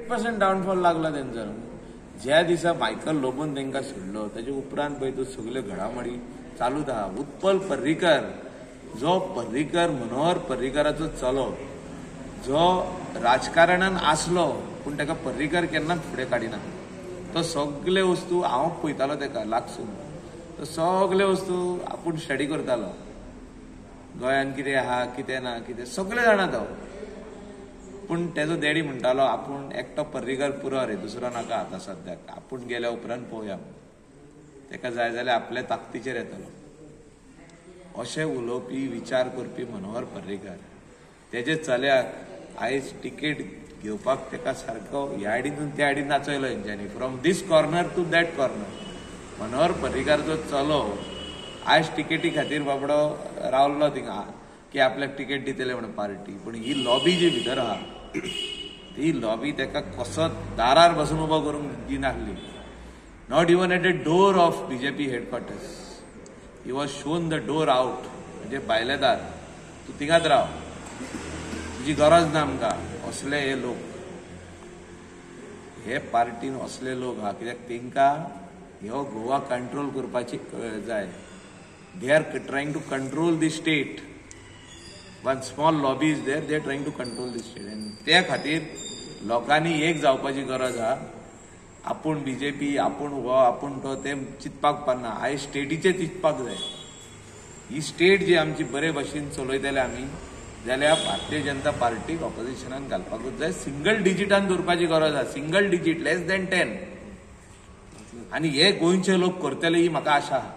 100% downfall लागला तेंचो. ज्या दिसा मायकल लोबोन तांकां सोडलो ताजे उपरांत पळय तूं सगल्यो घडामोडी चालूच आहा. उत्पल पर्रीकर जो पर्रीकर मनोहर पर्रीकराचो चलो जो राजकारणान आसलो पूण ताका पर्रीकर केन्नाच फुडें काडिना. तो सगळे वस्तू हांव पळयतालो ताका लागसून, तो सगळे वस्तू आपूण स्टडी करतालो, गोंयान कितें आहा कितें ना कितें सगळें जाणा तो. पूण तेजो डॅडी म्हणटालो आपूण एकटो पर्रीकर पुरो रे, दुसरो नाका आतां सद्याक, आपूण गेल्या उपरांत पळोवया, ताका जाय जाल्यार आपल्या ताकदीचेर येतलो. अशें उलोवपी विचार करपी मनोहर पर्रीकर तेजे चल्याक आयज तिकेट घेवपाक ताका सारको ह्या आडीन त्या आडीन नाचयलो हेंच्यांनी, from this corner to that corner. Manohar पर्रीकारचो चलो आयज तिकेटी खातीर बाबडो रावल्लो थिंगा की आपल्याक तिकेट दितले म्हणून पार्टी, पूण ही लॉबी जी भितर आहा ती लॉबी ताका कसो दारार बसून उबो करूंक दिनासली. Not even at the door of BJP headquarters he was shown the door out. म्हणजे भायले दार, तूं थिंगाच राव, तुजी गरज ना आमकां. असले हे लोक, हे पार्टीन असले लोक आहा कित्याक तांकां ह्यो गोवा कंट्रोल करपाची जाय. They are trying to control the state. One small lobby is there, they are trying to control the state. आनी त्या खातीर लोकांनी एक जावपाची गरज आहा. आपूण बीजेपी, आपूण हो, आपूण तो ते चिंतपाक पारना. आयज स्टेटीचें चिंतपाक जाय. ही स्टेट जी आमची बरे भशेन चलयतले आमी जाल्यार भारतीय जनता पार्टीक ऑपोजिशनान घालपाकूच जाय. सिंगल डिजिटान दवरपाची गरज आहा, सिंगल डिजीट, लेस दॅन 10. आनी हे गोंयचे लोक करतले ही म्हाका आशा आहा.